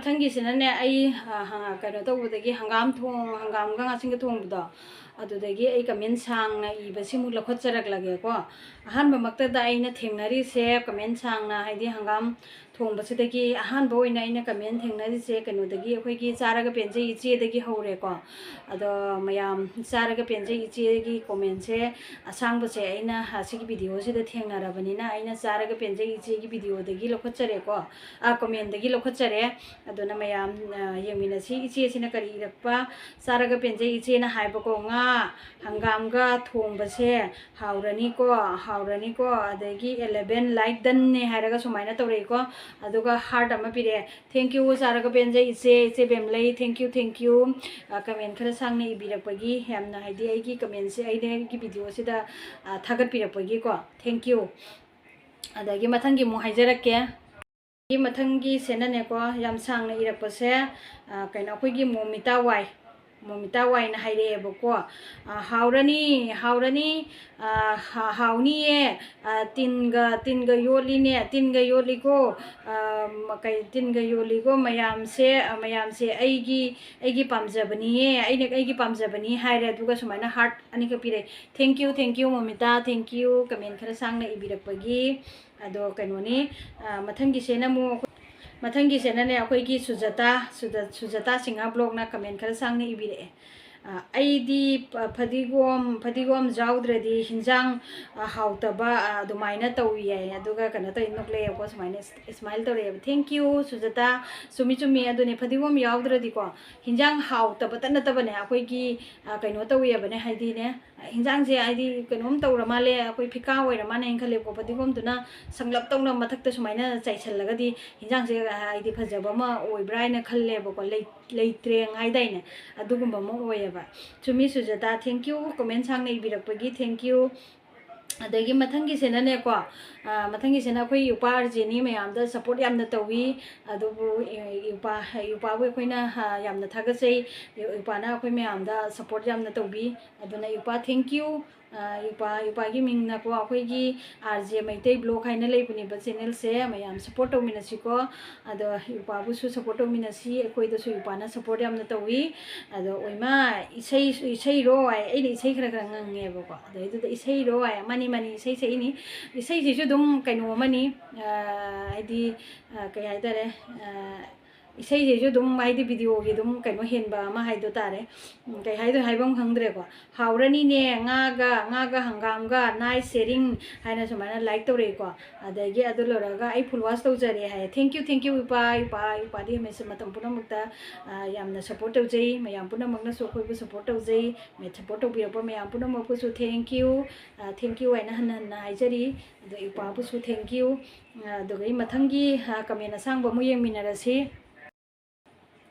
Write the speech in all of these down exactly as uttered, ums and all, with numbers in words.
ꯃꯊꯪꯒꯤꯁꯤꯅꯅꯦ, ꯑꯩ, ꯑ, ꯍ-, ꯀꯩꯅꯣ ꯇꯧꯕꯗꯒꯤ, ꯍꯪꯒꯥꯝ ꯊꯣꯡ-, ꯍꯪꯒꯥꯝꯒ ꯉꯥꯆꯤꯡꯒ ꯊꯣꯡꯕꯗꯣ, ꯑꯗꯨꯗꯒꯤ ꯑꯩ comment ꯁꯥꯡꯅ ꯏꯕꯁꯤꯃꯨꯛ ꯂꯧꯈꯠꯆꯔꯛꯂꯒꯦꯀꯣ꯫ ꯑꯍꯥꯟꯕꯃꯛꯇꯗ ꯑꯩꯅ ꯊꯦꯡꯅꯔꯤꯁꯦ comment ꯁꯥꯡꯅ, ꯍꯥꯏꯗꯤ ꯍꯪꯒꯥꯝ ꯊꯣꯡꯕꯁꯤꯗꯒꯤ ꯑꯍꯥꯟꯕ ꯑꯣꯏꯅ ꯑꯩꯅ comment ꯊꯦꯡꯅꯔꯤꯁꯦ ꯀꯩꯅꯣꯗꯒꯤ, ꯑꯩꯈꯣꯏꯒꯤ ꯆꯥꯔꯒ ꯄꯦꯟꯖꯩ ꯏꯆꯦꯗꯒꯤ ꯍꯧꯔꯦꯀꯣ꯫ ꯑꯗꯣ ꯃꯌꯥꯝ, ꯆꯥꯔꯒ ꯄꯦꯟꯖꯩ ꯏꯆꯦꯒꯤ commentꯁꯦ ꯑꯁꯥꯡꯕꯁꯦ ꯑꯩꯅ ꯑꯁꯤꯒꯤ videoꯁꯤꯗ ꯊꯦꯡꯅꯔꯕꯅꯤꯅ, ꯑꯩꯅ ꯆꯥꯔꯒ ꯄꯦꯟꯖꯩ ꯏꯆꯦꯒꯤ videoꯗꯒꯤ ꯂꯧꯈꯠꯆꯔꯦꯀꯣ, ꯑ, commentꯗꯒꯤ ꯂꯧꯈꯠꯆꯔꯦ꯫ ꯑꯗꯨꯅ ꯃꯌꯥꯝ, ꯑ, ꯌꯦꯡꯃꯤꯟꯅꯁꯤ꯫ ꯏꯆꯦꯁꯤꯅ ꯀꯔꯤ ꯏꯔꯛꯄ? ꯆꯥꯔꯒ ꯄꯦꯟꯖꯩ ꯏꯆꯦꯅ ꯍꯥꯏꯕꯀꯣ, "ꯉꯥ ꯍꯪꯒꯥꯝꯒ ꯊꯣꯡꯕꯁꯦ ꯍꯥꯎꯔꯅꯤꯀꯣ, ꯍꯥꯎꯔꯅꯤꯀꯣ"꯫ ꯑꯗꯒꯤ eleven like doneꯅꯦ ꯍꯥꯏꯔꯒ ꯁꯨꯃꯥꯏꯅ ꯇꯧꯔꯛꯏꯀꯣ꯫ ꯑꯗꯨꯒ heart ꯑꯃ ꯄꯤꯔꯛꯑꯦ꯫ Thank you, ꯆꯥꯔꯒ ꯄꯦꯟꯖꯩ ꯏꯆꯦ, ꯏꯆꯦ ꯕꯦꯝꯂꯩ, thank you, thank you꯫ ꯑ, comment ꯈꯔ ꯁꯥꯡꯅ ꯏꯕꯤꯔꯛꯄꯒꯤ, ꯌꯥꯝꯅ, ꯍꯥꯏꯗꯤ, ꯑꯩꯒꯤ commentꯁꯦ, ꯑꯩꯅ ꯑꯩꯒꯤ videoꯁꯤꯗ, ꯑ, ꯊꯥꯒꯠꯄꯤꯔꯛꯄꯒꯤꯀꯣ, thank you꯫ ꯑꯗꯒꯤ ꯃꯊꯪꯒꯤ ꯑꯃꯨꯛ ꯍꯥꯏꯖꯔꯛꯀꯦ꯫ ꯃꯊꯪꯒꯤꯁꯤꯅꯅꯦꯀꯣ, ꯌꯥꯝ ꯁꯥꯡꯅ ꯏꯔꯛꯄꯁꯦ, ꯑ, ꯀꯩꯅꯣ, ꯑꯩꯈꯣꯏꯒꯤ ꯃꯣꯃꯤꯇꯥ ꯋꯥꯏ, ꯃꯣꯃꯤꯇꯥ ꯋꯥꯏꯅ ꯍꯥꯏꯔꯛꯑꯦꯕꯀꯣ꯫ ꯑ, "ꯍꯥꯎꯔꯅꯤ, ꯍꯥꯎꯔꯅꯤ, ꯑ, ꯍꯥ-, ꯍꯥꯎꯅꯤꯌꯦ, ꯑ, ꯇꯤꯟꯒ, ꯇꯤꯟꯒ ꯌꯣꯠꯂꯤꯅꯦ, ꯇꯤꯟꯒ ꯌꯣꯠꯂꯤꯀꯣ, ꯑ, ꯃ-, ꯀꯩ, ꯇꯤꯟꯒ ꯌꯣꯠꯂꯤꯀꯣ ꯃꯌꯥꯝꯁꯦ, ꯑ, ꯃꯌꯥꯝꯁꯦ ꯑꯩꯒꯤ, ꯑꯩꯒꯤ ꯄꯥꯝꯖꯕꯅꯤꯌꯦ, ꯑꯩꯅ, ꯑꯩꯒꯤ ꯄꯥꯝꯖꯕꯅꯤ" ꯍꯥꯏꯔꯦ꯫ ꯑꯗꯨꯒ ꯁꯨꯃꯥꯏꯅ heart ꯑꯅꯤꯈꯛ ꯄꯤꯔꯛꯑꯦ꯫ Thank you, thank you ꯃꯣꯃꯤꯇꯥ, thank you, comment ꯈꯔ ꯁꯥꯡꯅ ꯏꯕꯤꯔꯛꯄꯒꯤ꯫ ꯑꯗꯣ ꯀꯩꯅꯣꯅꯤ, ꯑ, ꯃꯊꯪꯒꯤꯁꯤꯅ ꯑꯃꯨꯛ, ꯃꯊꯪꯒꯤꯁꯤꯅꯅꯦ, ꯑꯩꯈꯣꯏꯒꯤ ꯁꯨꯖꯇꯥ, ꯁꯨꯖ-, ꯁꯨꯖꯇꯥ ꯁꯤꯡꯍ vlogꯅ comment ꯈꯔ ꯁꯥꯡꯅ ꯏꯕꯤꯔꯛꯑꯦ꯫ ꯑ, "ꯑꯩꯗꯤ ꯐ-, ꯐꯗꯤꯒꯣꯝ, ꯐꯗꯤꯒꯣꯝ ꯌꯥꯎꯗ꯭ꯔꯗꯤ ꯍꯤꯟꯖꯥꯡ, ꯑ, ꯍꯥꯎꯇꯕ, ꯑ, ꯑꯗꯨꯃꯥꯏꯅ ꯇꯧꯏ" ꯍꯥꯏ꯫ ꯑꯗꯨꯒ ꯀꯩꯅꯣ ꯇꯧꯋꯤ, ꯅꯣꯛꯂꯛꯑꯦꯕꯀꯣ, ꯁꯨꯃꯥꯏꯅ ꯏꯁ-, smile ꯇꯧꯔꯛꯑꯦꯕ꯫ Thank you ꯁꯨꯖꯇꯥ꯫ ꯆꯨꯝꯃꯤ, ꯆꯨꯝꯃꯤ꯫ ꯑꯗꯨꯅꯦ, ꯐꯗꯤꯒꯣꯝ ꯌꯥꯎꯗ꯭ꯔꯗꯤꯀꯣ, ꯍꯤꯟꯖꯥꯡ ꯍꯥꯎꯇꯕꯇ ꯅꯠꯇꯕꯅꯦ, ꯑꯩꯈꯣꯏꯒꯤ, ꯑ, ꯀꯩꯅꯣ ꯇꯧꯋꯦꯕꯅꯦ, ꯍꯥꯏꯗꯤꯅꯦ, ꯍꯤꯟꯖꯥꯡꯁꯦ ꯍꯥꯏꯗꯤ ꯀꯩꯅꯣꯝ ꯇꯧꯔ ꯃꯥꯜꯂꯦ, ꯑꯩꯈꯣꯏ ꯐꯤꯀꯥ ꯑꯣꯏꯔ ꯃꯥꯜꯂꯦꯅ ꯈꯜꯂꯦꯕꯀꯣ꯫ ꯐꯗꯤꯒꯣꯝꯗꯨꯅ ꯁꯪꯂꯞ ꯇꯧꯅ ꯃꯊꯛꯇ ꯁꯨꯃꯥꯏꯅ ꯆꯥꯏꯁꯜꯂꯒꯗꯤ ꯍꯤꯟꯖꯥꯡꯁꯦ ꯍꯥꯏꯗꯤ ꯐꯖꯕ ꯑꯃ ꯑꯣꯏꯕ꯭ꯔꯥ ꯍꯥꯏꯅ ꯈꯜꯂꯦꯕꯀꯣ꯫ ꯂꯩ-, ꯂꯩꯇ꯭ꯔꯦꯡ ꯍꯥꯏꯗꯥꯏꯅꯦ, ꯑꯗꯨꯒꯨꯝꯕ ꯑꯃ ꯑꯣꯏꯌꯦꯕ꯫ ꯆꯨꯝꯃꯤ ꯁꯨꯖꯇꯥ, thank you, comment ꯁꯥꯡꯅ ꯏꯕꯤꯔꯛꯄꯒꯤ thank you꯫ ꯑꯗꯒꯤ ꯃꯊꯪꯒꯤꯁꯤꯅꯅꯦꯀꯣ, ꯑ, ꯃꯊꯪꯒꯤꯁꯤꯅ ꯑꯩꯈꯣꯏ ꯏꯄꯥ ꯑꯥꯔ ꯖꯦꯅꯤ ꯃꯌꯥꯝꯗ support ꯌꯥꯝꯅ ꯇꯧꯏ꯫ ꯑꯗꯨꯕꯨ, ꯑ, ꯏꯄꯥ, ꯏꯄꯥꯕꯨ ꯑꯩꯈꯣꯏꯅ, ꯑ, ꯌꯥꯝꯅ ꯊꯥꯒꯠꯆꯩ꯫ ꯏꯄꯥꯅ ꯑꯩꯈꯣꯏ ꯃꯌꯥꯝꯗ support ꯌꯥꯝꯅ ꯇꯧꯕꯤ꯫ ꯑꯗꯨꯅ ꯏꯄꯥ, thank you꯫ ꯑ, ꯏꯄꯥ, ꯏꯄꯥꯒꯤ ꯃꯤꯡꯅꯀꯣ ꯑꯩꯈꯣꯏꯒꯤ ꯑꯥꯔ ꯖꯦ ꯃꯩꯇꯩ vlog ꯍꯥꯏꯅ ꯂꯩꯕꯅꯦꯕ channelꯁꯦ꯫ ꯃꯌꯥꯝ support ꯇꯧꯃꯤꯟꯅꯁꯤꯀꯣ꯫ ꯑꯗꯣ ꯏꯄꯥꯕꯨꯁꯨ support ꯇꯧꯃꯤꯟꯅꯁꯤ, ꯑꯩꯈꯣꯏꯗꯁꯨ ꯏꯄꯥꯅ support ꯌꯥꯝꯅ ꯇꯧꯏ꯫ ꯑꯗꯣ, "ꯑꯣꯏꯃꯥ, ꯏꯁꯩ, ꯏꯁꯩꯔꯣ?" ꯍꯥꯏ, ꯑꯩꯅ ꯏꯁꯩ ꯈꯔ ꯈꯔ ꯉꯪꯉꯦꯕꯀꯣ꯫ ꯑꯗꯩꯗꯨꯗ, "ꯏꯁꯩꯔꯣ?" ꯍꯥꯏ, "ꯃꯥꯅꯤ, ꯃꯥꯅꯤ, ꯏꯁꯩ ꯁꯛꯏꯅꯤ꯫" ꯏꯁꯩꯁꯤꯁꯨ ꯑꯗꯨꯝ ꯀꯩꯅꯣ ꯑꯃꯅꯤ, ꯑ, ꯍꯥꯏꯗꯤ, ꯑ, ꯀꯩ ꯍꯥꯏꯇꯥꯔꯦ, ꯑ, ꯏꯁꯩꯁꯤꯁꯨ ꯑꯗꯨꯝ, ꯍꯥꯏꯗꯤ, videoꯒꯤ ꯑꯗꯨꯝ ꯀꯩꯅꯣ ꯍꯦꯟꯕ ꯑꯃ ꯍꯥꯏꯗꯣ ꯇꯥꯔꯦ꯫ ꯎꯝ, ꯀꯩ ꯍꯥꯏꯗꯣꯏꯅꯣ, ꯍꯥꯏꯐꯝ ꯈꯪꯗ꯭ꯔꯦꯀꯣ꯫ "ꯍꯥꯎꯔꯅꯤꯅꯦ, ꯉꯥꯒ, ꯉꯥꯒ ꯍꯪꯒꯥꯝꯒ, nice sharing" ꯍꯥꯏꯅ ꯁꯨꯃꯥꯏꯅ like ꯇꯧꯔꯛꯏꯀꯣ꯫ ꯑꯗꯒꯤ ꯑꯗꯨ ꯂꯣꯏꯔꯒ, "ꯑꯩ full watch ꯇꯧꯖꯔꯦ" ꯍꯥꯏꯌꯦ꯫ Thank you, thank you, ꯏꯄꯥ, ꯏꯄꯥ, ꯏꯄꯥꯗꯤ ꯍꯦꯟꯃꯦꯠꯁꯦ ꯃꯇꯝ ꯄꯨꯝꯅꯃꯛꯇ, ꯑ, ꯌꯥꯝꯅ support ꯇꯧꯖꯩ꯫ ꯃꯌꯥꯝ ꯄꯨꯝꯅꯃꯛꯅꯁꯨ ꯑꯩꯈꯣꯏꯕꯨ support ꯇꯧꯖꯩ꯫ ꯃꯦ-, support ꯇꯧꯕꯤꯔꯛꯄ ꯃꯌꯥꯝ ꯄꯨꯝꯅꯃꯛꯄꯨꯁꯨ thank you, ꯑ, thank you ꯍꯥꯏꯅ ꯍꯟꯅ ꯍꯟꯅ ꯍꯥꯏꯖꯔꯤ꯫ ꯑꯗꯣ ꯏꯄꯥꯕꯨꯁꯨ thank you꯫ ꯑ, ꯑꯗꯨꯒ ꯑꯩ ꯃꯊꯪꯒꯤ, ꯑ, comment ꯑꯁꯥꯡꯕ ꯑꯃꯨꯛ ꯌꯦꯡꯃꯤꯟꯅꯔꯁꯤ꯫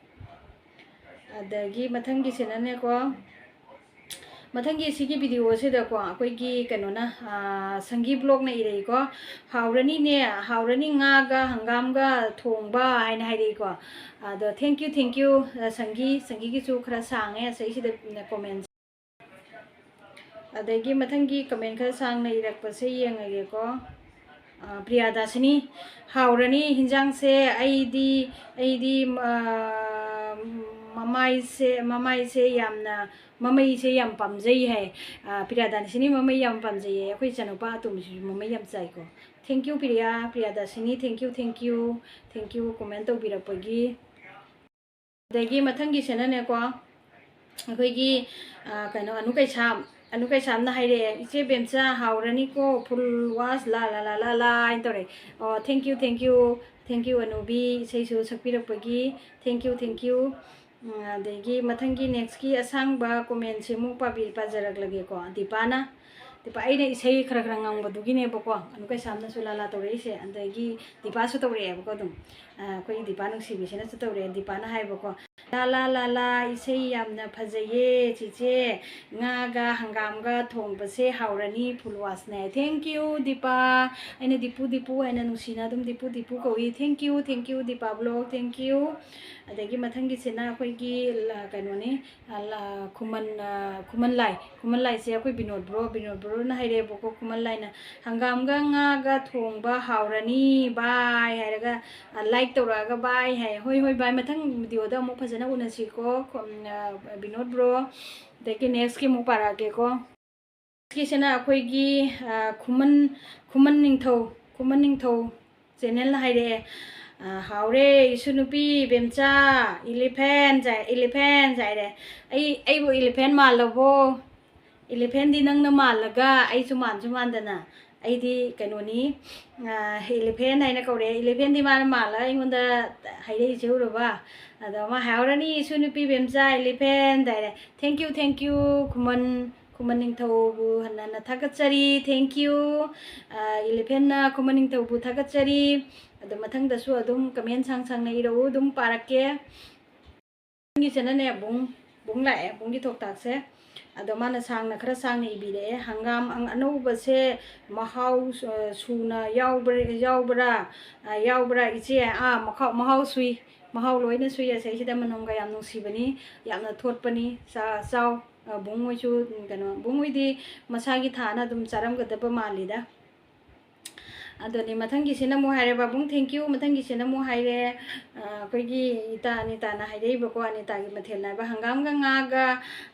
ꯑꯗꯒꯤ ꯃꯊꯪꯒꯤꯁꯤꯅꯅꯦꯀꯣ, ꯃꯊꯪꯒꯤ ꯁꯤꯒꯤ videoꯁꯤꯗꯀꯣ, ꯑꯩꯈꯣꯏꯒꯤ ꯀꯩꯅꯣꯅ, ꯑ, ꯁꯪꯒꯤ vlogꯅ ꯏꯔꯛꯏꯀꯣ, "ꯍꯥꯎꯔꯅꯤꯅꯦ, ꯍꯥꯎꯔꯅꯤ ꯉꯥꯒ ꯍꯪꯒꯥꯝꯒ ꯊꯣꯡꯕ" ꯍꯥꯏꯅ ꯍꯥꯏꯔꯛꯏꯀꯣ꯫ ꯑꯗꯣ thank you, thank you, ꯑ, ꯁꯪꯒꯤ, ꯁꯪꯒꯤꯒꯤꯁꯨ ꯈꯔ ꯁꯥꯡꯉꯦ ꯁꯤꯁꯤꯗ comment꯫ ꯑꯗꯒꯤ ꯃꯊꯪꯒꯤ comment ꯈꯔ ꯁꯥꯡꯅ ꯏꯔꯛꯄꯁꯦ ꯌꯦꯡꯉꯒꯦꯀꯣ꯫ ꯑ, ꯄ꯭ꯔꯤꯌꯥꯗꯥꯁꯤꯅꯤ, "ꯍꯥꯎꯔꯅꯤ ꯍꯤꯟꯖꯥꯡꯁꯦ, ꯑꯩꯗꯤ, ꯑꯩꯗꯤ, ꯑ, ꯃꯃꯥꯏꯁꯦ, ꯃꯃꯥꯏꯁꯦ ꯌꯥꯝꯅ, ꯃꯃꯩꯁꯦ ꯌꯥꯝ ꯄꯥꯝꯖꯩ" ꯍꯥꯏ꯫ ꯑ, ꯄ꯭ꯔꯤꯌꯥꯗꯥꯁꯤꯅꯤ ꯃꯃꯩ ꯌꯥꯝ ꯄꯥꯝꯖꯩꯌꯦ꯫ ꯑꯩꯈꯣꯏ ꯏꯆꯥꯅꯨꯄꯥ ꯑꯇꯣꯝꯕꯤꯁꯤꯁꯨ ꯃꯃꯩ ꯌꯥꯝ ꯆꯥꯏꯀꯣ꯫ Thank you, Priya, ꯄ꯭ꯔꯤꯌꯥꯗꯥꯁꯤꯅꯤ, thank you, thank you, thank you comment ꯇꯧꯕꯤꯔꯛꯄꯒꯤ꯫ ꯑꯗꯒꯤ ꯃꯊꯪꯒꯤꯁꯤꯅꯅꯦꯀꯣ, ꯑꯩꯈꯣꯏꯒꯤ, ꯑ, ꯀꯩꯅꯣ, ꯑꯅꯨ ꯀꯩꯁꯥꯝ, ꯑꯅꯨ ꯀꯩꯁꯥꯝꯅ ꯍꯥꯏꯔꯛꯑꯦ, "ꯏꯆꯦ ꯕꯦꯝꯆꯥ, ꯍꯥꯎꯔꯅꯤꯀꯣ, full watch, ꯂꯥ, ꯂꯥ, ꯂꯥ, ꯂꯥ, ꯂꯥ" ꯍꯥꯏꯅ ꯇꯧꯔꯛꯑꯦ꯫ ꯑꯣ, thank you, thank you, thank you, ꯑꯅꯨꯕꯤ, ꯏꯁꯩꯁꯨ ꯁꯛꯄꯤꯔꯛꯄꯒꯤ, thank you, thank you꯫ ꯎꯝ, ꯑꯗꯒꯤ ꯃꯊꯪꯒꯤ nextꯀꯤ ꯑꯁꯥꯡꯕ commentꯁꯤ ꯑꯃꯨꯛ ꯄꯥꯕꯤ-, ꯄꯥꯖꯔꯛꯂꯒꯦꯀꯣ꯫ ꯗꯤꯄꯥꯅ, ꯗꯤꯄꯥ, ꯑꯩꯅ ꯏꯁꯩ ꯈꯔ ꯈꯔ ꯉꯪꯕꯗꯨꯒꯤꯅꯦꯕꯀꯣ, ꯑꯅꯨ ꯀꯩꯁꯥꯝꯅꯁꯨ ꯂꯥ ꯂꯥ ꯇꯧꯔꯛꯏꯁꯦ꯫ ꯑꯗꯒꯤ ꯗꯤꯄꯥꯁꯨ ꯇꯧꯔꯛꯑꯦꯕꯀꯣ ꯑꯗꯨꯝ꯫ ꯑ, ꯑꯩꯈꯣꯏꯒꯤ ꯗꯤꯄꯥ ꯅꯨꯡꯁꯤꯕꯤꯁꯤꯅꯁꯨ ꯇꯧꯔꯛꯑꯦ꯫ ꯗꯤꯄꯥꯅ ꯍꯥꯏꯕꯀꯣ, ꯂꯥ ꯂꯥ ꯂꯥ ꯂꯥ, ꯏꯁꯩ ꯌꯥꯝꯅ ꯐꯖꯩꯌꯦ ꯆꯤꯆꯦ꯫ ꯉꯥꯒ ꯍꯪꯒꯥꯝꯒ ꯊꯣꯡꯕꯁꯦ ꯍꯥꯎꯔꯅꯤ, ꯐꯨꯜꯋꯥꯁꯅꯦ꯫ Thank you Deepa. ꯑꯩꯅ ꯗꯤꯄꯨ ꯗꯤꯄꯨ ꯍꯥꯏꯅ ꯅꯨꯡꯁꯤꯅ ꯑꯗꯨꯝ ꯗꯤꯄꯨ ꯗꯤꯄꯨ ꯀꯧꯏ꯫ Thank you, thank you Deepa vlog, thank you꯫ ꯑꯗꯒꯤ ꯃꯊꯪꯒꯤꯁꯤꯅ ꯑꯩꯈꯣꯏꯒꯤ ꯂ-, ꯀꯩꯅꯣꯅꯤ, ꯑ, ꯂ-, ꯈꯨꯃꯟ, ꯑ, ꯈꯨꯃꯟ ꯂꯥꯏ꯫ ꯈꯨꯃꯟ ꯂꯥꯏꯁꯦ ꯑꯩꯈꯣꯏ ꯕꯤꯅꯣꯗ ꯕ꯭ꯔꯣ, ꯕꯤꯅꯣꯗ ꯕ꯭ꯔꯣꯅ ꯍꯥꯏꯔꯛꯑꯦꯕꯀꯣ, ꯈꯨꯃꯟ ꯂꯥꯏꯅ "ꯍꯪꯒꯥꯝꯒ ꯉꯥꯒ ꯊꯣꯡꯕ ꯍꯥꯎꯔꯅꯤ ꯚꯥꯏ" ꯍꯥꯏꯔꯒ, ꯑ, like ꯇꯧꯔꯛꯑꯒ "ꯚꯥꯏ" ꯍꯥꯏ꯫ ꯍꯣꯏ, ꯍꯣꯏ ꯚꯥꯏ, ꯃꯊꯪ videoꯗ ꯑꯃꯨꯛ ꯐꯖꯅ ꯎꯅꯁꯤꯀꯣ, ꯈꯨꯝ-, ꯑ, ꯕꯤꯅꯣꯗ ꯕ꯭ꯔꯣ꯫ ꯑꯗꯒꯤ nextꯀꯤ ꯑꯃꯨꯛ ꯄꯥꯔꯛꯑꯒꯦꯀꯣ꯫ Nextꯀꯤꯁꯤꯅ ꯑꯩꯈꯣꯏꯒꯤ, ꯑ, ꯈꯨꯃꯟ, ꯈꯨꯃꯟ ꯅꯤꯡꯊꯧ, ꯈꯨꯃꯟ ꯅꯤꯡꯊꯧ channelꯅ ꯍꯥꯏꯔꯛꯑꯦ, ꯑ, "ꯍꯥꯎꯔꯦ ꯏꯁꯨ ꯅꯨꯄꯤ ꯕꯦꯝꯆꯥ, elephant ꯍꯥꯏ, elephant ꯍꯥꯏꯔꯦ꯫ ꯑꯩ, ꯑꯩꯕꯨ elephant ꯃꯥꯜꯂꯕꯣ? Elephantꯗꯤ ꯅꯪꯅ ꯃꯥꯜꯂꯒ ꯑꯩꯁꯨ ꯃꯥꯟꯁꯨ ꯃꯥꯟꯗꯅ꯫ ꯑꯩꯗꯤ ꯀꯩꯅꯣꯅꯤ, ꯑ, elephant ꯍꯥꯏꯅ ꯀꯧꯔꯛꯑꯦ꯫ Elephantꯗꯤ ꯃꯥꯅ ꯃꯥꯜꯂꯒ ꯑꯩꯉꯣꯟꯗ ꯍꯥꯏꯔꯛꯏꯁꯦ ꯎꯔꯕ?" ꯑꯗꯣ ꯃꯥ "ꯍꯥꯎꯔꯅꯤ ꯏꯁꯨ ꯅꯨꯄꯤ ꯕꯦꯝꯆꯥ, elephant ꯍꯥꯏꯔꯦ꯫ Thank you, thank you, ꯈꯨꯃꯟ, ꯈꯨꯃꯟ ꯅꯤꯡꯊꯧꯕꯨ ꯍꯟꯅ ꯍꯟꯅ ꯊꯥꯒꯠꯆꯔꯤ꯫ Thank you꯫ ꯑ, elephantꯅ ꯈꯨꯃꯟ ꯅꯤꯡꯊꯧꯕꯨ ꯊꯥꯒꯠꯆꯔꯤ꯫ ꯑꯗꯣ ꯃꯊꯪꯗꯁꯨ ꯑꯗꯨꯝ comment ꯁꯥꯡ ꯁꯥꯡꯅ ꯏꯔꯛꯎ, ꯑꯗꯨꯝ ꯄꯥꯔꯛꯀꯦ꯫ ꯃꯊꯪꯒꯤꯁꯤꯅꯅꯦ, ꯕꯨꯡ, ꯕꯨꯡ ꯂꯥꯛꯑꯦ, ꯕꯨꯡꯒꯤ ꯊꯣꯛꯇꯥꯛꯁꯦ꯫ ꯑꯗꯣ ꯃꯥꯅ ꯁꯥꯡꯅ, ꯈꯔ ꯁꯥꯡꯅ ꯏꯕꯤꯔꯛꯑꯦ꯫ "ꯍꯪꯒꯥꯝ ꯑꯪ-, ꯑꯅꯧꯕꯁꯦ ꯃꯍꯥꯎ ꯁꯨ-, ꯁꯨꯅ ꯌꯥꯎꯕ꯭ꯔ-, ꯌꯥꯎꯕ꯭ꯔꯥ? ꯑ, ꯌꯥꯎꯕ꯭ꯔꯥ ꯏꯆꯦ?" ꯑꯥ, ꯃꯈꯥ-, ꯃꯍꯥꯎ ꯁꯨꯏ, ꯃꯍꯥꯎ ꯂꯣꯏꯅ ꯁꯨꯏ꯫ ꯑꯁꯤꯗ ꯃꯅꯝꯒ ꯌꯥꯝ ꯅꯨꯡꯁꯤꯕꯅꯤ, ꯌꯥꯝꯅ ꯊꯣꯠꯄꯅꯤ꯫ ꯆꯥ-, ꯆꯥꯎ꯫ ꯑ, ꯕꯨꯡ ꯍꯣꯏꯁꯨ, ꯎꯝ, ꯀꯩꯅꯣ, ꯕꯨꯡ ꯍꯣꯏꯗꯤ ꯃꯁꯥꯒꯤ ꯊꯥꯅ ꯑꯗꯨꯝ ꯆꯥꯔꯝꯒꯗꯕ ꯃꯥꯜꯂꯤꯗ꯫ ꯑꯗꯨꯅꯤ, ꯃꯊꯪꯒꯤꯁꯤꯅ ꯑꯃꯨꯛ ꯍꯥꯏꯔꯦ, "ꯕꯥꯕꯨꯡ, thank you꯫" ꯃꯊꯪꯒꯤꯁꯤꯅ ꯑꯃꯨꯛ ꯍꯥꯏꯔꯦ, ꯑ, ꯑꯩꯈꯣꯏꯒꯤ ꯏꯇꯥ ꯑꯅꯤꯇꯥꯅ ꯍꯥꯏꯔꯛꯏꯕꯀꯣ, ꯑꯅꯤꯇꯥꯒꯤ ꯃꯊꯦꯜ ꯅꯥꯏꯕ, "ꯍꯪꯒꯥꯝꯒ ꯉꯥꯒ,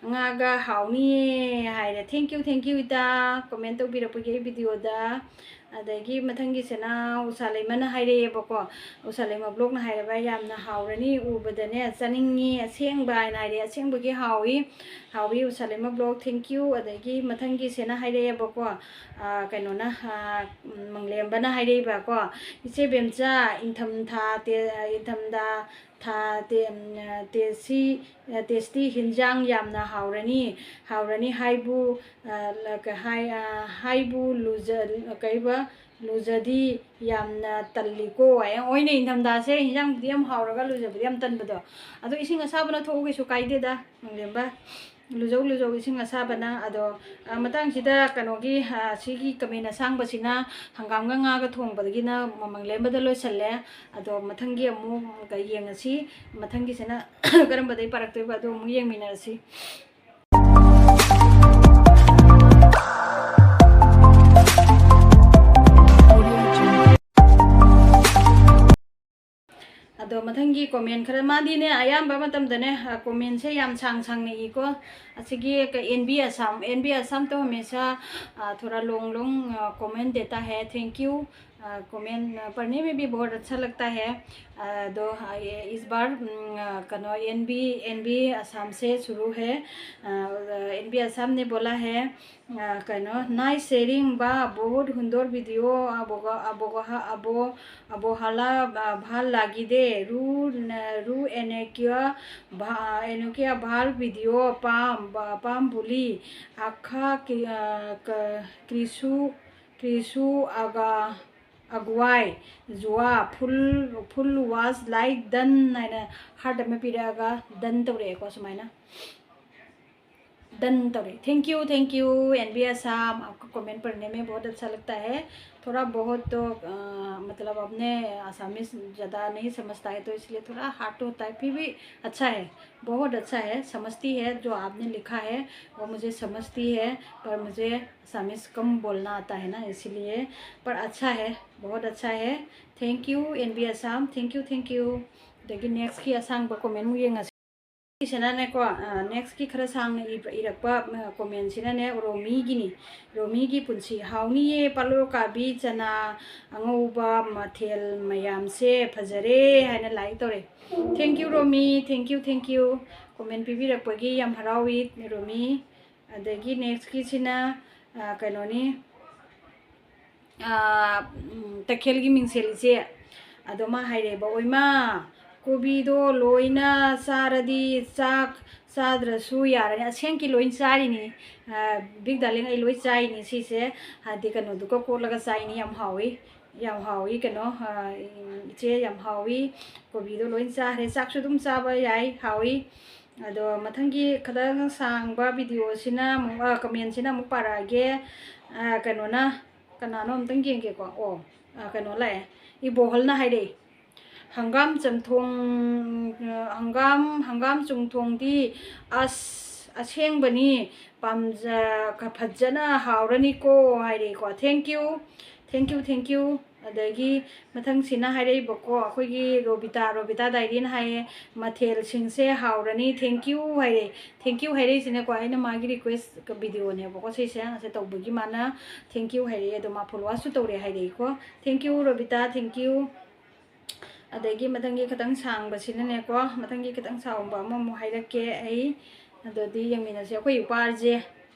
ꯉꯥꯒ ꯍꯥꯎꯅꯤꯌꯦ" ꯍꯥꯏꯔꯦ꯫ Thank you, thank you ꯏꯇꯥ, comment ꯇꯧꯕꯤꯔꯛꯄꯒꯤ ꯑꯩ videoꯗ꯫ ꯑꯗꯒꯤ ꯃꯊꯪꯒꯤꯁꯤꯅ ꯎꯁꯥ ꯂꯩꯃꯅ ꯍꯥꯏꯔꯛꯑꯦꯕꯀꯣ, ꯎꯁꯥ ꯂꯩꯃ vlogꯅ ꯍꯥꯏꯔꯕ, "ꯌꯥꯝꯅ ꯍꯥꯎꯔꯅꯤ, ꯎꯕꯗꯅꯦ ꯆꯥꯅꯤꯡꯉꯤ, ꯑꯁꯦꯡꯕ" ꯍꯥꯏꯅ ꯍꯥꯏꯔꯛꯑꯦ꯫ ꯑꯁꯦꯡꯕꯒꯤ ꯍꯥꯎꯏ, ꯍꯥꯎꯏ ꯎꯁꯥ ꯂꯩꯃ vlog, thank you꯫ ꯑꯗꯒꯤ ꯃꯊꯪꯒꯤꯁꯤꯅ ꯍꯥꯏꯔꯛꯑꯦꯕꯀꯣ, ꯑ, ꯀꯩꯅꯣꯅ, ꯑ, ꯎꯝ, ꯃꯪꯂꯦꯝꯕꯅ ꯍꯥꯏꯔꯛꯏꯕꯀꯣ, "ꯏꯆꯦ ꯕꯦꯝꯆꯥ, ꯏꯪꯊꯝꯊꯥ ꯇꯦ-, ꯏꯪꯊꯝꯊꯥ ꯊꯥ ꯇꯦ-, ꯎꯝ, ꯇꯦꯁꯤ-, ꯇꯦꯁꯇꯤ ꯍꯤꯟꯖꯥꯡ ꯌꯥꯝꯅ ꯍꯥꯎꯔꯅꯤ, ꯍꯥꯎꯔꯅꯤ ꯍꯥꯏꯕꯨ, ꯑ, ꯂ-, ꯀ-, ꯍꯥꯏ-, ꯑ, ꯍꯥꯏꯕꯨ ꯂꯨꯖ-, ꯀꯩꯕ, ꯂꯨꯖꯗꯤ ꯌꯥꯝꯅ ꯇꯜꯂꯤꯀꯣ꯫ ꯑꯦ, ꯍꯣꯏꯅꯦ, ꯏꯪꯊꯝꯊꯥꯁꯦ ꯍꯤꯟꯖꯥꯡꯕꯨꯗꯤ ꯌꯥꯝ ꯍꯥꯎꯔꯒ ꯂꯨꯖꯕꯗꯤ ꯌꯥꯝ ꯇꯟꯕꯗꯣ꯫ ꯑꯗꯣ ꯏꯁꯤꯡ ꯑꯁꯥꯕꯅ ꯊꯣꯛꯎ, ꯀꯩꯁꯨ ꯀꯥꯏꯗꯦꯗ, ꯅꯪꯂꯦꯝꯕ꯫ ꯂꯨꯖꯧ, ꯂꯨꯖꯧ, ꯏꯁꯤꯡ ꯑꯁꯥꯕꯅ꯫ ꯑꯗꯣ, ꯑ, ꯃꯇꯥꯡꯁꯤꯗ ꯀꯩꯅꯣꯒꯤ, ꯑ, ꯁꯤꯒꯤ ꯀꯃꯦꯟ ꯑꯁꯥꯡꯕꯁꯤꯅ ꯍꯪꯒꯥꯝꯒ ꯉꯥꯒ ꯊꯣꯡꯕꯗꯒꯤꯅ ꯃꯃꯪꯂꯦꯝꯕꯗ ꯂꯣꯏꯁꯜꯂꯦ꯫ ꯑꯗꯣ ꯃꯊꯪꯒꯤ ꯑꯃꯨꯛ ꯌꯦꯡꯉꯁꯤ꯫ ꯃꯊꯪꯒꯤꯁꯤꯅ ꯀꯔꯝꯕꯗꯩ ꯄꯥꯔꯛꯇꯣꯏꯕ, ꯑꯗꯨ ꯑꯃꯨꯛ ꯌꯦꯡꯃꯤꯟꯅꯔꯁꯤ꯫ ꯑꯗꯣ ꯃꯊꯪꯒꯤ ꯀꯣꯃꯦꯟ ꯈꯔ, ꯃꯥꯗꯤꯅꯦ ꯑꯌꯥꯝꯕ ꯃꯇꯝꯗꯅꯦ, ꯑ, ꯀꯣꯃꯦꯟꯁꯦ ꯌꯥꯝ ꯁꯥꯡ ꯁꯥꯡꯅ ꯏꯀꯣ꯫ ꯑꯁꯤꯒꯤ ꯀ-, एनबी असम, एनबी असम तो हमेशा, अ, थोड़ा लॉन्ग लॉन्ग, अ, कमेंट देता है। Thank you. अ, कमेंट, अ, पढ़ने में भी बहुत अच्छा लगता है। अ, तो, अ, ये इस बार, उम, अ, कनो एनबी, एनबी असम से शुरू है। अ, एनबी असम ने बोला है, ꯑ, ꯀꯩꯅꯣ, nice sharing ꯕꯥ, বহুত সুন্দৰ ভিডিঅ', আবগ-, আবগহা-, আব-, আবহালা, আ, ভাল লাগি দে। ৰু, ন-, ৰু এনেকিয়া ভা-, এনেকিয়া ভাল ভিডিঅ' পাম, বা, পাম বুলি আশা কি-, আ, ক-, কৃষু, কৃষু আগা-, আগুৱাই যোৱা। ফুল, ফুল ৱাজ লাইক ডান ꯍꯥꯏꯅ ꯍꯥꯔꯠ ꯑꯃ ꯄꯤꯔꯛꯑꯒ ꯗꯟ ꯇꯧꯔꯛꯑꯦꯀꯣ ꯁꯨꯃꯥꯏꯅ꯫ डन तौरे। Thank you, thank you, N B Assam, आपका कमेंट पढ़ने में बहुत अच्छा लगता है। थोड़ा बहुत तो, अ, मतलब, अपने आसामीज ज़्यादा नहीं समझता है, तो इसलिए थोड़ा हार्ड होता है, फिर भी अच्छा है, बहुत अच्छा है। समझती है, जो आपने लिखा है वो मुझे समझती है, पर मुझे आसामीज कम बोलना आता है ना, इसीलिए। पर अच्छा है, बहुत अच्छा है। Thank you, N B Assam, thank you, thank you. देखिए, नेक्स्ट की ꯑꯁꯥꯡꯕ ꯀꯣꯃꯦꯟ ꯑꯃꯨꯛ ꯌꯦꯡꯉꯁꯤ꯫ ꯁꯤꯅꯅꯦꯀꯣ, ꯑ, ꯅꯦꯛꯁꯀꯤ ꯈꯔ ꯁꯥꯡꯅ ꯏꯕ-, ꯏꯔꯛꯄ, ꯑ, ꯀꯣꯃꯦꯟꯁꯤꯅꯅꯦ, ꯔꯣꯃꯤꯒꯤꯅꯤ꯫ ꯔꯣꯃꯤꯒꯤ ꯄꯨꯟꯁꯤ꯫ ꯍꯥꯎꯅꯤꯌꯦ, ꯄꯥꯂꯣ ꯀꯥꯕꯤ, ꯆꯅꯥ ꯑꯉꯧꯕ, ꯃꯊꯦꯜ ꯃꯌꯥꯝꯁꯦ ꯐꯖꯔꯦ ꯍꯥꯏꯅ ꯂꯥꯏꯛ ꯇꯧꯔꯦ꯫ Thank you, Romi. Thank you, thank you꯫ Comment ꯄꯤꯕꯤꯔꯛꯄꯒꯤ ꯌꯥꯝ ꯍꯔꯥꯎꯏ, ꯔꯣꯃꯤ꯫ ꯑꯗꯒꯤ ꯅꯦꯛꯁꯀꯤꯁꯤꯅ, ꯑ, ꯀꯩꯅꯣꯅꯤ, ꯑ, ꯎꯝ, ꯇꯈꯦꯜꯒꯤ ꯃꯤꯡꯁꯦꯜ ꯏꯆꯦ꯫ ꯑꯗꯣ ꯃꯥ ꯍꯥꯏꯔꯛꯑꯦꯕ, "ꯑꯣꯏꯃꯥ, ꯀꯣꯕꯤꯗꯣ ꯂꯣꯏꯅ ꯆꯥꯔꯗꯤ ꯆꯥꯛ ꯆꯥꯗ꯭ꯔꯁꯨ ꯌꯥꯔꯅꯤ꯫ ꯑꯁꯦꯡꯀꯤ ꯂꯣꯏ ꯆꯥꯔꯤꯅꯤ꯫ ꯑ, Big Darling, ꯑꯩ ꯂꯣꯏ ꯆꯥꯏꯅꯤ ꯁꯤꯁꯦ꯫ ꯍꯥꯏꯗꯤ ꯀꯩꯅꯣꯗꯨꯒ ꯀꯣꯠꯂꯒ ꯆꯥꯏꯅꯤ꯫ ꯌꯥꯝ ꯍꯥꯎꯏ꯫ ꯌꯥꯝ ꯍꯥꯎꯏ ꯀꯩꯅꯣ, ꯑ, ꯏꯆꯦ, ꯌꯥꯝ ꯍꯥꯎꯏ꯫ ꯀꯣꯕꯤꯗꯣ ꯂꯣꯏ ꯆꯥꯈ꯭ꯔꯦ꯫ ꯆꯥꯛꯁꯨ ꯑꯗꯨꯝ ꯆꯥꯕ ꯌꯥꯏ, ꯍꯥꯎꯏ꯫ ꯑꯗꯣ ꯃꯊꯪꯒꯤ ꯈꯤꯇꯪ ꯁꯥꯡꯕ videoꯁꯤꯅ ꯑꯃꯨꯛ, ꯑ, commentꯁꯤꯅ ꯑꯃꯨꯛ ꯄꯥꯔꯛꯑꯒꯦ꯫ ꯑ, ꯀꯩꯅꯣꯅ, ꯀꯅꯥꯅꯣ ꯑꯝꯇꯪ ꯌꯦꯡꯒꯦꯀꯣ꯫ ꯑꯣ, ꯑ, ꯀꯩꯅꯣ ꯂꯥꯛꯑꯦ꯫ ꯏꯕꯣꯍꯜꯅ ꯍꯥꯏꯔꯛꯏ꯫ "ꯍꯪꯒꯥꯝ ꯆꯝꯊꯣꯡ, ꯑ, ꯍꯪꯒꯥꯝ, ꯍꯪꯒꯥꯝ ꯆꯨꯝꯊꯣꯡꯗꯤ ꯑꯁ ꯑꯁꯦꯡꯕꯅꯤ, ꯄꯥꯝꯖ-, ꯀ-, ꯐꯖꯅ ꯍꯥꯎꯔꯅꯤꯀꯣ" ꯍꯥꯏꯔꯛꯏꯀꯣ꯫ Thank you, thank you, thank you꯫ ꯑꯗꯒꯤ ꯃꯊꯪꯁꯤꯅ ꯍꯥꯏꯔꯛꯏꯕꯀꯣ, ꯑꯩꯈꯣꯏꯒꯤ ꯔꯣꯕꯤꯇꯥ, ꯔꯣꯕꯤꯇꯥ ꯗꯥꯏꯔꯤꯅ ꯍꯥꯏꯌꯦ, "ꯃꯊꯦꯜꯁꯤꯡꯁꯦ ꯍꯥꯎꯔꯅꯤ, thank you" ꯍꯥꯏꯔꯛꯑꯦ꯫ Thank you ꯍꯥꯏꯔꯛꯏꯁꯤꯅꯀꯣ, ꯑꯩꯅ ꯃꯥꯒꯤ request videoꯅꯦꯕꯀꯣ ꯁꯤꯁꯦ, ꯑꯁꯤ ꯇꯧꯕꯒꯤ ꯃꯥꯅ thank you ꯍꯥꯏꯔꯛꯑꯦ꯫ ꯑꯗꯣ ꯃꯥ follow upꯁꯨ ꯇꯧꯔꯦ ꯍꯥꯏꯔꯛꯏꯀꯣ꯫ Thank you Robita, thank you꯫ ꯑꯗꯒꯤ ꯃꯊꯪꯒꯤ ꯈꯤꯇꯪ ꯁꯥꯡꯕꯁꯤꯅꯅꯦꯀꯣ, ꯃꯊꯪꯒꯤ ꯈꯤꯇꯪ ꯁꯥꯡꯕ ꯑꯃꯃꯨꯛ ꯍꯥꯏꯔꯛꯀꯦ ꯑꯩ꯫ ꯑꯗꯨꯗꯤ ꯌꯦꯡꯃꯤꯟꯅꯁꯦ꯫ ꯑꯩꯈꯣꯏ ꯏꯄꯥꯔꯁꯦ,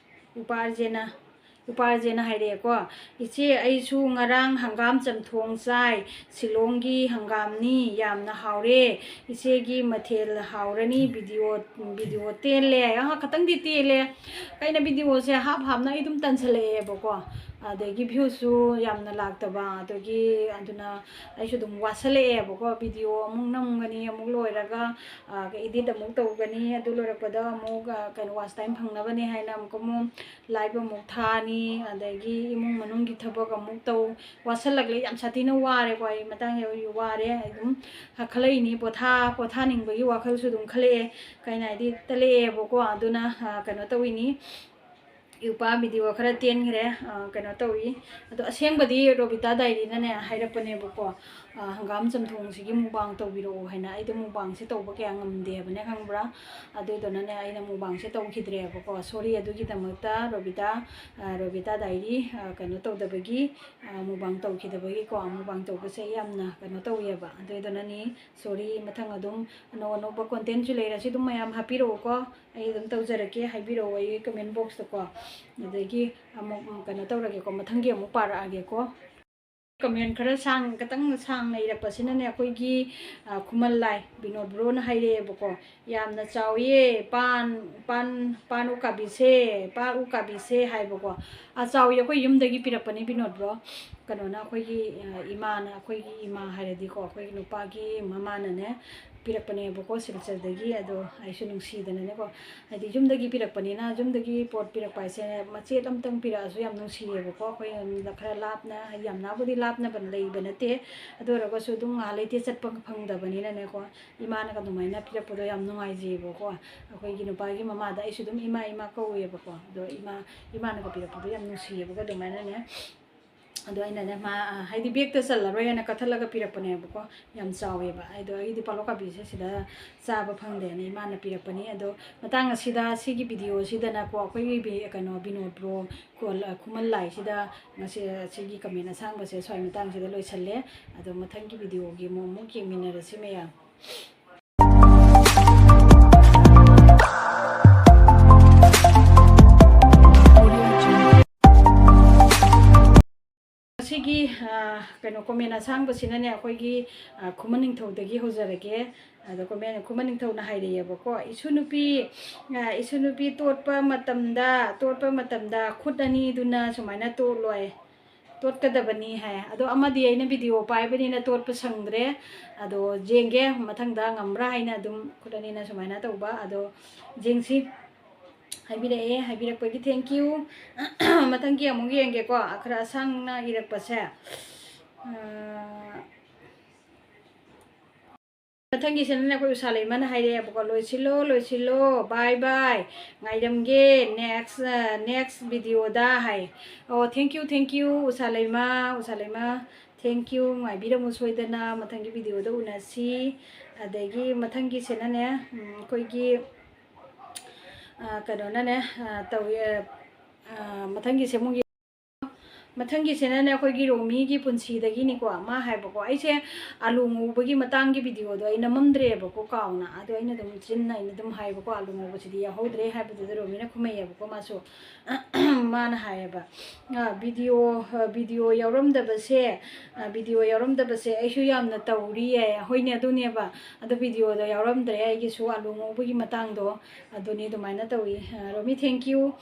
ꯏꯄꯥꯔꯁꯦꯅ, ꯏꯄꯥꯔꯁꯦꯅ ꯍꯥꯏꯔꯛꯑꯦꯀꯣ, "ꯏꯆꯦ, ꯑꯩꯁꯨ ꯉꯔꯥꯡ ꯍꯪꯒꯥꯝ ꯆꯝꯊꯣꯡ ꯆꯥꯏ꯫ ꯁꯤꯂꯣꯡꯒꯤ ꯍꯪꯒꯥꯝꯅꯤ, ꯌꯥꯝꯅ ꯍꯥꯎꯔꯦ꯫ ꯏꯆꯦꯒꯤ ꯃꯊꯦꯜ ꯍꯥꯎꯔꯅꯤ꯫ Video, video ꯇꯦꯜꯂꯦ"꯫ ꯑꯍ, ꯈꯤꯇꯪꯗꯤ ꯇꯦꯜꯂꯦ꯫ ꯑꯩꯅ videoꯁꯦ ꯍꯥꯞ ꯍꯥꯞꯅ ꯑꯩ ꯑꯗꯨꯝ ꯇꯟꯁꯜꯂꯛꯑꯦꯕꯀꯣ꯫ ꯑꯗꯒꯤ viewꯁꯨ ꯌꯥꯝꯅ ꯂꯥꯛꯇꯕ꯫ ꯑꯗꯒꯤ ꯑꯗꯨꯅ ꯑꯩꯁꯨ ꯑꯗꯨꯝ ꯋꯥꯁꯜꯂꯛꯑꯦꯕꯀꯣ꯫ Video ꯑꯃꯨꯛ ꯅꯝꯒꯅꯤ, ꯑꯃꯨꯛ ꯂꯣꯏꯔꯒ, ꯑ, edit ꯑꯃꯨꯛ ꯇꯧꯒꯅꯤ꯫ ꯑꯗꯨ ꯂꯣꯏꯔꯛꯄꯗ ꯑꯃꯨꯛ, ꯑ, ꯀꯩꯅꯣ, watch time ꯐꯪꯅꯕꯅꯦ ꯍꯥꯏꯅ ꯑꯃꯨꯛꯀ ꯑꯃꯨꯛ live ꯑꯃꯨꯛ ꯊꯥꯅꯤ꯫ ꯑꯗꯒꯤ ꯏꯃꯨꯡ ꯃꯅꯨꯡꯒꯤ ꯊꯕꯛ ꯑꯃꯨꯛ ꯇꯧ꯫ ꯋꯥꯁꯜꯂꯛꯂꯦ꯫ ꯌꯥꯝ ꯁꯥꯊꯤꯅ ꯋꯥꯔꯦꯀꯣ꯫ ꯑꯩ ꯃꯇꯥꯡ ꯌꯧ-, ꯋꯥꯔꯦ꯫ ꯑꯩ ꯑꯗꯨꯝ ꯈꯜꯂꯛꯏꯅꯤ꯫ ꯄꯣꯊꯥ-, ꯄꯣꯊꯥꯅꯤꯡꯕꯒꯤ ꯋꯥꯈꯜꯁꯨ ꯑꯗꯨꯝ ꯈꯜꯂꯛꯑꯦ꯫ ꯀꯩꯅꯣ ꯍꯥꯏꯗꯤ ꯇꯜꯂꯛꯑꯦꯕꯀꯣ꯫ ꯑꯗꯨꯅ, ꯑ, ꯀꯩꯅꯣ ꯇꯧꯏꯅꯤ꯫ ꯏꯄꯥ video ꯈꯔ ꯇꯦꯟꯈ꯭ꯔꯦ꯫ ꯑ, ꯀꯩꯅꯣ ꯇꯧꯏ꯫ ꯑꯗꯣ ꯑꯁꯦꯡꯕꯗꯤ ꯔꯣꯕꯤꯇꯥ ꯗꯥꯏꯔꯤꯅꯅꯦ ꯍꯥꯏꯔꯛꯄꯅꯦꯕꯀꯣ꯫ ꯑ, "ꯍꯪꯒꯥꯝ ꯆꯝꯊꯣꯡꯁꯤꯒꯤ mukbang ꯇꯧꯕꯤꯔꯛꯑꯣ" ꯍꯥꯏꯅ꯫ ꯑꯩꯗꯣ mukbangꯁꯦ ꯇꯧꯕ ꯀꯌꯥ ꯉꯝꯗꯦ ꯍꯥꯏꯕꯅꯦ, ꯈꯪꯕ꯭ꯔꯥ? ꯑꯗꯨꯗꯨꯅꯅꯦ ꯑꯩꯅ mukbangꯁꯦ ꯇꯧꯈꯤꯗ꯭ꯔꯦꯕꯀꯣ꯫ Sorry ꯑꯗꯨꯒꯤꯗꯃꯛꯇ, ꯔꯣꯕꯤꯇꯥ, ꯑ, ꯔꯣꯕꯤꯇꯥ ꯗꯥꯏꯔꯤ, ꯑ, ꯀꯩꯅꯣ ꯇꯧꯗꯕꯒꯤ, ꯑ, mukbang ꯇꯧꯈꯤꯗꯕꯒꯤꯀꯣ꯫ Mukbang ꯇꯧꯕꯁꯦ ꯑꯩ ꯌꯥꯝꯅ ꯀꯩꯅꯣ ꯇꯧꯋꯦꯕ꯫ ꯑꯗꯨꯗꯨꯅꯅꯤ꯫ Sorry, ꯃꯊꯪ ꯑꯗꯨꯝ ꯑꯅꯧ ꯑꯅꯧꯕ contentꯁꯨ ꯂꯩꯔꯁꯨ ꯑꯗꯨꯝ ꯃꯌꯥꯝ ꯍꯥꯞꯄꯤꯔꯛꯎꯀꯣ꯫ ꯑꯩ ꯑꯗꯨꯝ ꯇꯧꯖꯔꯛꯀꯦ, ꯍꯥꯏꯕꯤꯔꯛꯑꯣ ꯑꯩꯒꯤ comment boxꯇꯀꯣ꯫ ꯑꯗꯒꯤ ꯑꯃꯨꯛ, ꯎꯝ, ꯀꯩꯅꯣ ꯇꯧꯔꯒꯦꯀꯣ, ꯃꯊꯪꯒꯤ ꯑꯃꯨꯛ ꯄꯥꯔꯛꯑꯒꯦꯀꯣ꯫ ꯀꯃꯦꯟ ꯈꯔ ꯁꯥꯡ, ꯈꯤꯇꯪ ꯁꯥꯡꯅ ꯏꯔꯛꯄꯁꯤꯅꯅꯦ, ꯑꯩꯈꯣꯏꯒꯤ, ꯑ, ꯈꯨꯃꯟ ꯂꯥꯏ ꯕꯤꯅꯣꯗ ꯕ꯭ꯔꯣꯅ ꯍꯥꯏꯔꯛꯑꯦꯕꯀꯣ, "ꯌꯥꯝꯅ ꯆꯥꯎꯋꯤꯌꯦ, ꯄꯥꯟ, ꯄꯥꯟ, ꯄꯥꯟ ꯎꯀꯥꯕꯤꯁꯦ, ꯄꯥꯟ ꯎꯀꯥꯕꯤꯁꯦ" ꯍꯥꯏꯕꯀꯣ꯫ ꯑ, ꯆꯥꯎꯋꯤ, ꯑꯩꯈꯣꯏ ꯌꯨꯝꯗꯒꯤ ꯄꯤꯔꯛꯄꯅꯤ ꯕꯤꯅꯣꯗ ꯕ꯭ꯔꯣ꯫ ꯀꯩꯅꯣꯅ, ꯑꯩꯈꯣꯏꯒꯤ, ꯑ, ꯏꯃꯥꯅ, ꯑꯩꯈꯣꯏꯒꯤ ꯏꯃꯥ ꯍꯥꯏꯔꯗꯤꯀꯣ, ꯑꯩꯈꯣꯏꯒꯤ ꯅꯨꯄꯥꯒꯤ ꯃꯃꯥꯅꯅꯦ ꯄꯤꯔꯛꯄꯅꯦꯕꯀꯣ, ꯁꯤꯜꯆꯔꯗꯒꯤ꯫ ꯑꯗꯣ ꯑꯩꯁꯨ ꯅꯨꯡꯁꯤꯗꯅꯅꯦꯀꯣ, ꯍꯥꯏꯗꯤ ꯌꯨꯝꯗꯒꯤ ꯄꯤꯔꯛꯄꯅꯤꯅ, ꯌꯨꯝꯗꯒꯤ ꯄꯣꯠ ꯄꯤꯔꯛꯄ ꯍꯥꯏꯁꯦ ꯃꯆꯦꯠ ꯑꯝꯇꯪ ꯄꯤꯔꯛꯑꯁꯨ ꯌꯥꯝ ꯅꯨꯡꯁꯤꯌꯦꯕꯀꯣ꯫ ꯑꯩꯈꯣꯏ ꯈꯔ ꯂꯥꯞꯅ, ꯍꯥꯏꯗꯤ ꯌꯥꯝ ꯅꯥꯕꯨꯗꯤ ꯂꯥꯞꯅꯕ ꯂꯩꯕ ꯅꯠꯇꯦ, ꯑꯗꯨ ꯑꯣꯏꯔꯒꯁꯨ ꯑꯗꯨꯝ ꯉꯥꯏꯍꯥꯛ ꯂꯩꯇꯦ ꯆꯠꯄ ꯐꯪꯗꯕꯅꯤꯅꯅꯦꯀꯣ, ꯏꯃꯥꯅꯒ ꯑꯗꯨꯃꯥꯏꯅ ꯄꯤꯔꯛꯄꯗꯣ ꯌꯥꯝ ꯅꯨꯡꯉꯥꯏꯖꯩꯌꯦꯕꯀꯣ꯫ ꯑꯩꯈꯣꯏꯒꯤ ꯅꯨꯄꯥꯒꯤ ꯃꯃꯥꯗ ꯑꯩꯁꯨ ꯑꯗꯨꯝ ꯏꯃꯥ, ꯏꯃꯥ ꯀꯧꯋꯦꯕꯀꯣ꯫ ꯑꯗꯣ ꯏꯃꯥ, ꯏꯃꯥꯅꯒ ꯄꯤꯔꯛꯄꯗꯣ ꯌꯥꯝ ꯅꯨꯡꯁꯤꯌꯦꯕꯀꯣ꯫ ꯑꯗꯨꯃꯥꯏꯅꯅꯦ, ꯑꯗꯣ ꯑꯩꯅꯅꯦ, ꯃꯥ, ꯑ, ꯍꯥꯏꯗꯤ ꯕꯦꯛꯇ ꯆꯜꯂꯔꯣꯏ ꯍꯥꯏꯅ ꯀꯠꯊꯠꯂꯒ ꯄꯤꯔꯛꯄꯅꯦꯕꯀꯣ꯫ ꯌꯥꯝ ꯆꯥꯎꯋꯦꯕ꯫ ꯑꯗꯣ ꯑꯩꯗꯤ ꯄꯥꯂꯣꯛ ꯀꯥꯕꯤꯁꯦ ꯁꯤꯗ ꯆꯥꯕ ꯐꯪꯗꯦꯅ ꯏꯃꯥꯅ ꯄꯤꯔꯛꯄꯅꯤ꯫ ꯑꯗꯣ ꯃꯇꯥꯡ ꯑꯁꯤꯗ, ꯁꯤꯒꯤ ꯚꯤꯗꯤꯑꯣꯁꯤꯗꯅꯀꯣ, ꯑꯩꯈꯣꯏꯒꯤ ꯚꯤ-, ꯀꯩꯅꯣ, ꯕꯤꯅꯣꯗ ꯕ꯭ꯔꯣ ꯀꯣꯜ-, ꯑ, ꯈꯨꯃꯟ ꯂꯥꯏꯁꯤꯗ ꯉꯁꯤ, ꯁꯤꯒꯤ ꯀꯃꯦꯟ ꯑꯁꯥꯡꯕꯁꯦ ꯁ꯭ꯋꯥꯏ ꯃꯇꯥꯡꯁꯤꯗ ꯂꯣꯏꯁꯜꯂꯦ꯫ ꯑꯗꯣ ꯃꯊꯪꯒꯤ ꯚꯤꯗꯤꯑꯣꯒꯤ ꯑꯃꯨꯛ, ꯑꯃꯨꯛ ꯌꯦꯡꯃꯤꯟꯅꯔꯁꯤ ꯃꯌꯥꯝ꯫ ꯉꯁꯤꯒꯤ, ꯑ, ꯀꯩꯅꯣ, ꯀꯣꯃꯦꯟ ꯑꯁꯥꯡꯕꯁꯤꯅꯅꯦ, ꯑꯩꯈꯣꯏꯒꯤ, ꯑ, ꯈꯨꯃꯟ ꯅꯤꯡꯊꯧꯗꯒꯤ ꯍꯧꯖꯔꯒꯦ꯫ ꯑꯗꯣ ꯀꯣꯃꯦꯟ, ꯈꯨꯃꯟ ꯅꯤꯡꯊꯧꯅ ꯍꯥꯏꯔꯛꯑꯦꯕꯀꯣ, "ꯏꯁꯨ ꯅꯨꯄꯤ, ꯑ, ꯏꯁꯨ ꯅꯨꯄꯤ ꯇꯣꯠꯄ ꯃꯇꯝꯗ, ꯇꯣꯠꯄ ꯃꯇꯝꯗ ꯈꯨꯠ ꯑꯅꯤꯗꯨꯅ ꯁꯨꯃꯥꯏꯅ ꯇꯣꯠꯂꯣꯏ, ꯇꯣꯠꯀꯗꯕꯅꯤ" ꯍꯥꯏ꯫ ꯑꯗꯣ ꯑꯃꯗꯤ ꯑꯩꯅ ꯚꯤꯗꯤꯑꯣ ꯄꯥꯏꯕꯅꯤꯅ ꯇꯣꯠꯄ ꯁꯪꯗ꯭ꯔꯦ꯫ ꯑꯗꯣ ꯌꯦꯡꯒꯦ ꯃꯊꯪꯗ ꯉꯝꯕ꯭ꯔꯥ ꯍꯥꯏꯅ, ꯑꯗꯨꯝ ꯈꯨꯠ ꯑꯅꯤꯅ ꯁꯨꯃꯥꯏꯅ ꯇꯧꯕ꯫ ꯑꯗꯣ ꯌꯦꯡꯁꯤ꯫ ꯍꯥꯏꯕꯤꯔꯛꯑꯦ, ꯍꯥꯏꯕꯤꯔꯛꯄꯒꯤ thank you꯫ ꯃꯊꯪꯒꯤ ꯑꯃꯨꯛ ꯌꯦꯡꯒꯦꯀꯣ, ꯈꯔ ꯑꯁꯥꯡꯅ ꯏꯔꯛꯄꯁꯦ꯫ ꯑ, ꯃꯊꯪꯒꯤꯁꯤꯅꯅꯦ, ꯑꯩꯈꯣꯏ ꯎꯁꯥ ꯂꯩꯃꯅ ꯍꯥꯏꯔꯛꯑꯦꯕꯀꯣ, "ꯂꯣꯏꯁꯤꯜꯂꯣ, ꯂꯣꯏꯁꯤꯜꯂꯣ, bye bye, ꯉꯥꯏꯔꯝꯒꯦ next, ꯑ, next videoꯗ" ꯍꯥꯏ꯫ ꯑꯣ, thank you, thank you, Usha Leima, Usha Leima, thank you, ꯉꯥꯏꯕꯤꯔꯝꯃꯨ ꯁꯣꯏꯗꯅ, ꯃꯊꯪꯒꯤ videoꯗ ꯎꯅꯁꯤ꯫ ꯑꯗꯒꯤ ꯃꯊꯪꯒꯤꯁꯤꯅꯅꯦ, ꯎꯝ, ꯑꯩꯈꯣꯏꯒꯤ, ꯑ, ꯀꯩꯅꯣꯅꯅꯦ, ꯑ, ꯇꯧꯏ, ꯑ, ꯑ, ꯃꯊꯪꯒꯤꯁꯦ ꯑꯃꯨꯛ ꯃꯊꯪꯒꯤꯁꯤꯅꯅꯦ ꯑꯩꯈꯣꯏꯒꯤ ꯔꯣꯃꯤꯒꯤ ꯄꯨꯟꯁꯤꯗꯒꯤꯅꯤꯀꯣ꯫ ꯃꯥ ꯍꯥꯏꯕꯀꯣ, ꯑꯩꯁꯦ ꯑꯥꯂꯨ ꯉꯧꯕꯒꯤ ꯃꯇꯥꯡꯒꯤ ꯚꯤꯗꯤꯑꯣꯗꯣ ꯑꯩ ꯅꯝꯃꯝꯗ꯭ꯔꯦꯕꯀꯣ, ꯀꯥꯎꯅ꯫ ꯑꯗꯣ ꯑꯩꯅ ꯑꯗꯨꯝ ꯆꯤꯟꯅ ꯑꯩꯅ ꯑꯗꯨꯝ ꯍꯥꯏꯕꯀꯣ, ꯑꯥꯂꯨ ꯉꯧꯕꯁꯤꯗꯤ ꯌꯥꯎꯍꯧꯗ꯭ꯔꯦ ꯍꯥꯏꯕꯗꯨꯗ ꯔꯣꯃꯤꯅ ꯈꯨꯝꯃꯛꯑꯦꯕꯀꯣ꯫ ꯃꯥꯁꯨ ꯃꯥꯅ ꯍꯥꯏꯌꯦꯕ, "ꯑ, ꯚꯤꯗꯤꯑꯣ, ꯑ, ꯚꯤꯗꯤꯑꯣ ꯌꯥꯎꯔꯝꯗꯕꯁꯦ, ꯑ, ꯚꯤꯗꯤꯑꯣ ꯌꯥꯎꯔꯝꯗꯕꯁꯦ ꯑꯩꯁꯨ ꯌꯥꯝꯅ ꯇꯧꯔꯤ" ꯍꯥꯏꯌꯦ꯫ ꯍꯣꯏꯅꯦ, ꯑꯗꯨꯅꯦꯕ꯫ ꯑꯗꯣ ꯚꯤꯗꯤꯑꯣꯗ ꯌꯥꯎꯔꯝꯗ꯭ꯔꯦ ꯑꯩꯒꯤꯁꯨ ꯑꯥꯂꯨ ꯉꯧꯕꯒꯤ ꯃꯇꯥꯡꯗꯣ꯫ ꯑꯗꯨꯅꯤ ꯑꯗꯨꯃꯥꯏꯅ ꯇꯧꯏ꯫ ꯑ, ꯔꯣꯃꯤ, thank you꯫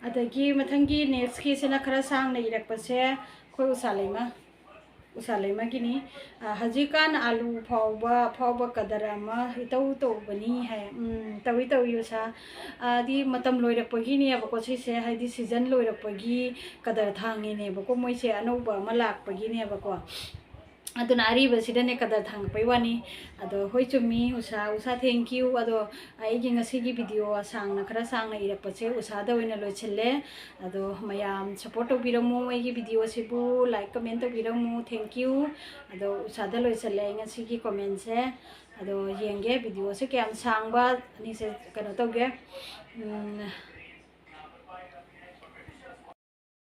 ꯑꯗꯒꯤ ꯃꯊꯪꯒꯤ next ꯀꯤꯁꯤꯅ ꯈꯔ ꯁꯥꯡꯅ ꯏꯔꯛꯄꯁꯦ ꯑꯩꯈꯣꯏ ꯎꯁꯥ ꯂꯩꯃ, ꯎꯁꯥ ꯂꯩꯃꯒꯤꯅꯤ꯫ ꯑ, "ꯍꯧꯖꯤꯛꯀꯥꯟ ꯑꯥꯂꯨ ꯐꯥꯎꯕ, ꯐꯥꯎꯕ ꯀꯗꯔ ꯑꯃ ꯏꯇꯧ ꯇꯧꯕꯅꯤ" ꯍꯥꯏ꯫ ꯎꯝ, ꯇꯧꯏ, ꯇꯧꯏ, ꯎꯁꯥ꯫ ꯑꯗꯤ ꯃꯇꯝ ꯂꯣꯏꯔꯛꯄꯒꯤꯅꯦꯕꯀꯣ ꯁꯤꯁꯦ, ꯍꯥꯏꯗꯤ season ꯂꯣꯏꯔꯛꯄꯒꯤ ꯀꯗꯔ ꯊꯥꯡꯉꯤꯅꯦꯕꯀꯣ, ꯃꯣꯏꯁꯦ ꯑꯅꯧꯕ ꯑꯃ ꯂꯥꯛꯄꯒꯤꯅꯦꯕꯀꯣ꯫ ꯑꯗꯨꯅ ꯑꯔꯤꯕꯁꯤꯗꯅꯦ ꯀꯗꯔ ꯊꯥꯡꯉꯛꯄꯩ ꯋꯥꯅꯤ꯫ ꯑꯗꯣ ꯍꯣꯏ, ꯆꯨꯝꯃꯤ, ꯎꯁꯥ, ꯎꯁꯥ, thank you꯫ ꯑꯗꯣ ꯑꯩꯒꯤ ꯉꯁꯤꯒꯤ ꯚꯤꯗꯤꯑꯣ ꯁꯥꯡꯅ, ꯈꯔ ꯁꯥꯡꯅ ꯏꯔꯛꯄꯁꯦ ꯎꯁꯥꯗ ꯑꯣꯏꯅ ꯂꯣꯏꯁꯤꯜꯂꯦ꯫ ꯑꯗꯣ ꯃꯌꯥꯝ support ꯇꯧꯕꯤꯔꯝꯃꯨ ꯑꯩꯒꯤ ꯚꯤꯗꯤꯑꯣꯁꯤꯕꯨ, like, comment ꯇꯧꯕꯤꯔꯝꯃꯨ, thank you꯫ ꯑꯗꯣ ꯎꯁꯥꯗ ꯂꯣꯏꯁꯤꯜꯂꯦ ꯑꯩ ꯉꯁꯤꯒꯤ commentꯁꯦ꯫ ꯑꯗꯣ ꯌꯦꯡꯒꯦ ꯚꯤꯗꯤꯑꯣꯁꯦ ꯀꯌꯥꯝ ꯁꯥꯡꯕ, ꯑꯅꯤꯁꯦ ꯀꯩꯅꯣ ꯇꯧꯒꯦ꯫ ꯎꯝ,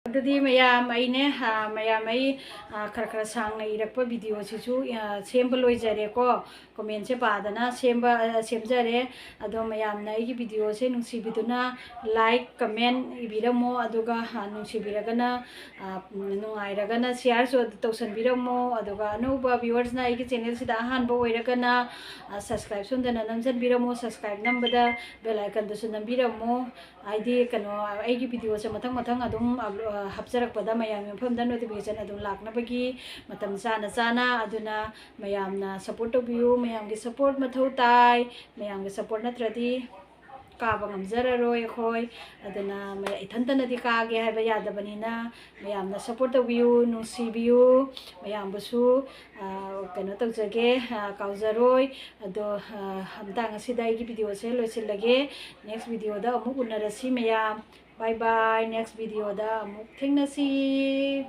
ꯑꯗꯨꯗꯤ ꯃꯌꯥꯝ ꯑꯩꯅꯦ, ꯑ, ꯃꯌꯥꯝ ꯑꯩ, ꯑ, ꯈꯔ ꯈꯔ ꯁꯥꯡꯅ ꯏꯔꯛꯄ ꯚꯤꯗꯤꯑꯣꯁꯤꯁꯨ, ꯑ, ꯁꯦꯝꯕ ꯂꯣꯏꯖꯔꯦꯀꯣ꯫ Commentꯁꯦ ꯄꯥꯗꯅ ꯁꯦꯝꯕ, ꯑ, ꯁꯦꯝꯖꯔꯦ꯫ ꯑꯗꯣ ꯃꯌꯥꯝꯅ ꯑꯩꯒꯤ ꯚꯤꯗꯤꯑꯣꯁꯦ ꯅꯨꯡꯁꯤꯕꯤꯗꯨꯅ like, comment ꯏꯕꯤꯔꯝꯃꯣ꯫ ꯑꯗꯨꯒ, ꯑ, ꯅꯨꯡꯁꯤꯕꯤꯔꯒꯅ, ꯑ, ꯅꯨꯡꯉꯥꯏꯔꯒꯅ shareꯁꯨ ꯇꯧꯁꯟꯕꯤꯔꯝꯃꯣ꯫ ꯑꯗꯨꯒ ꯑꯅꯧꯕ viewersꯅ ꯑꯩꯒꯤ channelꯁꯤꯗ ꯑꯍꯥꯟꯕ ꯑꯣꯏꯔꯒꯅ, ꯑ, subscribe ꯁꯣꯝꯗꯅ ꯅꯝꯖꯟꯕꯤꯔꯝꯃꯣ꯫ Subscribe ꯅꯝꯕꯗ bell iconꯗꯨꯁꯨ ꯅꯝꯕꯤꯔꯝꯃꯣ꯫ ꯍꯥꯏꯗꯤ ꯀꯩꯅꯣ, ꯑꯩꯒꯤ ꯚꯤꯗꯤꯑꯣꯁꯦ ꯃꯊꯪ ꯃꯊꯪ ꯑꯗꯨꯝ ꯑꯞꯂꯣ-, ꯑ, ꯍꯥꯞꯆꯔꯛꯄꯗ ꯃꯌꯥꯝꯒꯤ ꯃꯐꯝꯗ notification ꯑꯗꯨꯝ ꯂꯥꯛꯅꯕꯒꯤ ꯃꯇꯝ ꯆꯥꯅ ꯆꯥꯅ꯫ ꯑꯗꯨꯅ ꯃꯌꯥꯝꯅ support ꯇꯧꯕꯤꯌꯨ, ꯃꯌꯥꯝꯒꯤ support ꯃꯊꯧ ꯇꯥꯏ꯫ ꯃꯌꯥꯝꯒꯤ support ꯅꯠꯇ꯭ꯔꯗꯤ ꯀꯥꯕ ꯉꯝꯖꯔꯔꯣꯏ ꯑꯩꯈꯣꯏ꯫ ꯑꯗꯨꯅ ꯃꯌꯥ-, ꯏꯊꯟꯇꯅꯗꯤ ꯀꯥꯒꯦ ꯍꯥꯏꯕ ꯌꯥꯗꯕꯅꯤꯅ ꯃꯌꯥꯝꯅ support ꯇꯧꯕꯤꯌꯨ, ꯅꯨꯡꯁꯤꯕꯤꯌꯨ꯫ ꯃꯌꯥꯝꯕꯨꯁꯨ, ꯑ, ꯀꯩꯅꯣ ꯇꯧꯖꯒꯦ, ꯑ, ꯀꯥꯎꯖꯔꯣꯏ꯫ ꯑꯗꯣ, ꯑ, ꯃꯇꯥꯡ ꯑꯁꯤꯗ ꯑꯩꯒꯤ ꯚꯤꯗꯤꯑꯣꯁꯦ ꯂꯣꯏꯁꯤꯜꯂꯒꯦ꯫ Next videoꯗ ꯑꯃꯨꯛ ꯎꯅꯔꯁꯤ ꯃꯌꯥꯝ꯫ Bye bye, next videoꯗ ꯑꯃꯨꯛ ꯊꯦꯡꯅꯁꯤ꯫